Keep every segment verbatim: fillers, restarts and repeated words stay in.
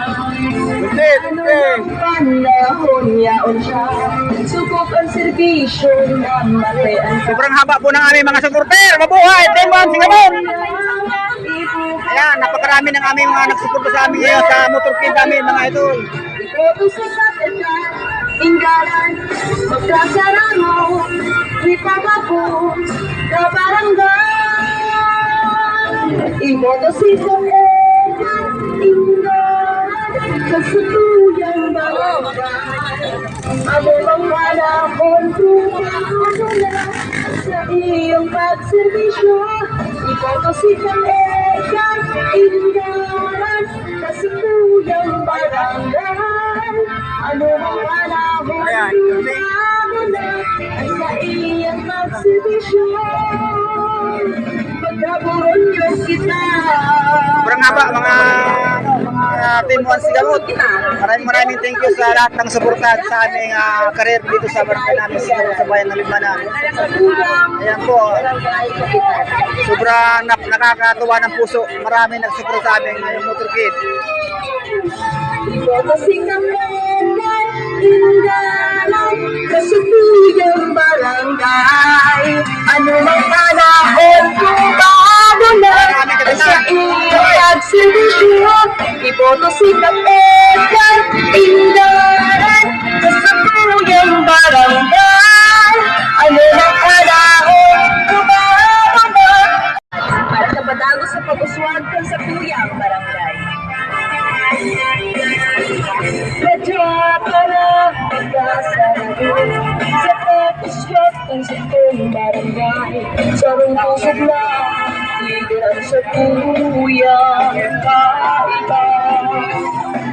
Good day, good day. Panahon yaon siya. Subok ang serbisyo na mate ang Sobrang haba po ng aming mga supporter. Mabuhay, Team One Singabon! Ayan, napakarami ng aming mga nagsuporta sa amin ngayon sa motorcade namin, mga idol. Ito sa kapitan, inggaran, magkasararo, ipagabot, kabarangay. Iboto si Sir Edgar, inggaran, sa satuyang barangay. Ano bang panahon, tropa, ano na sa iyong pagserbisyo? Iboto si Sir Edgar, inggaran, sa satuyang barangay. Ano bang panahon, tropa, ano na sa iyong pagserbisyo? Sobrang haba, mga, ano, mga Team One Singabon. Maraming, maraming thank you sa lahat ng suporta sa aming, ah, career dito sa barangay namin, Singabon, sa bayan ng Libmanan. Ayan po. Sobrang nap-, nakakatuwa ng puso. Marami nagsuporta sa aming ngayong motorcade. Iboto si Kapelan, inggaran, sa satuyang barangay. Ano mang panahon, kung bago na sa iyong pagserbisyo. Iboto si Kapelan, inggaran, sa satuyang barangay. Ano mang panahon, kung bago na Para sa padagos sa pag-uswag kan satuyang barangay. Radya para sa pag-uswag kan satuyang barangay. Sarong pusog na, lider ang satuyang kaiba.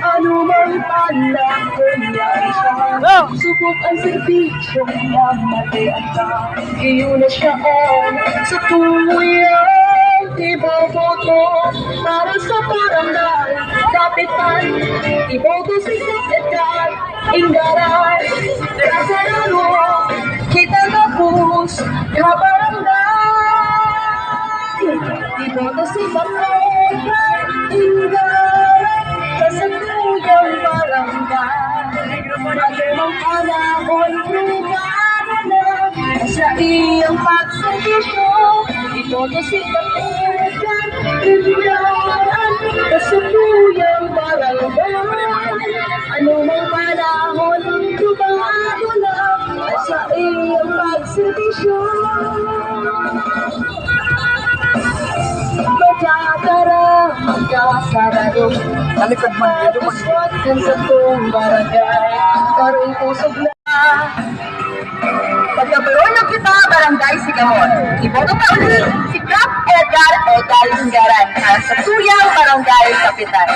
Ano mang panahon yan siya, subok ang serbisyo. Iyo na siya ang satuyang iboboto para sa barangay kapitan. Iboto si Kapitan Inggaran, Lazaro, kita gabos, kabarangay. Iboto si Kapitan Inggaran, sa satuyang barangay. Ano mang panahon, tropa, ano na sa iyong pagserbisyo. Iboto si Kapitan Inggaran, sa satuyang barangay. Ano mang panahon, tropa, ano na sa iyong pagserbisyo. Magkakara, magkasarado. Talikod man yun, man. Uswag kan satuyang barangay. Karong pusog na. Pagkabaron ng kita, Barangay Sigamon. Iboto ta uli si Kap Edgar Edgar Inggaran, ang satuyang barangay kapitan.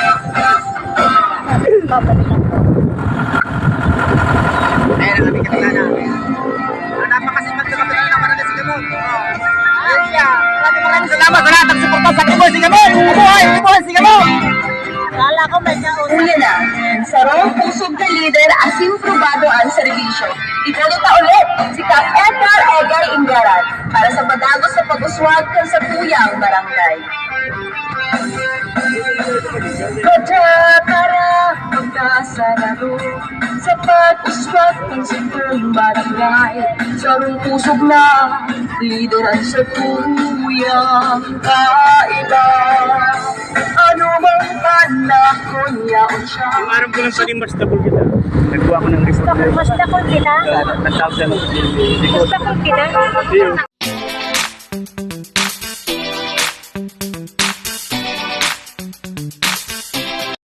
Ayan ang aming kapitana. Ang napakasipag na kapitana ng Barangay Sigamon. Oh. Ayan siya. Maraming, maraming salamat sa lahat ng suporta sa Kibuhay Sigamon. Kibuhay, Kibuhay Sigamon! Kala ko may kausap. Unya na, sarong pusog na lider asin probado ang serbisyo. Iboto ta ulit si Kap Edgar Edgar Inggaran para sa padagos sa pag-uswag kan satuyang barangay. Kadya para magkasarado sa pag-uswag kan satuyang barangay. Sarong pusog na lider ang satuyang kaiba. Ano mang panahon yaon siya. Yung aram ko lang pwedeng mas dakul kita. Nagkuha ko ng report. Mas dakul kita? Sa, ng thousand. Mas dakul kita? Ayun.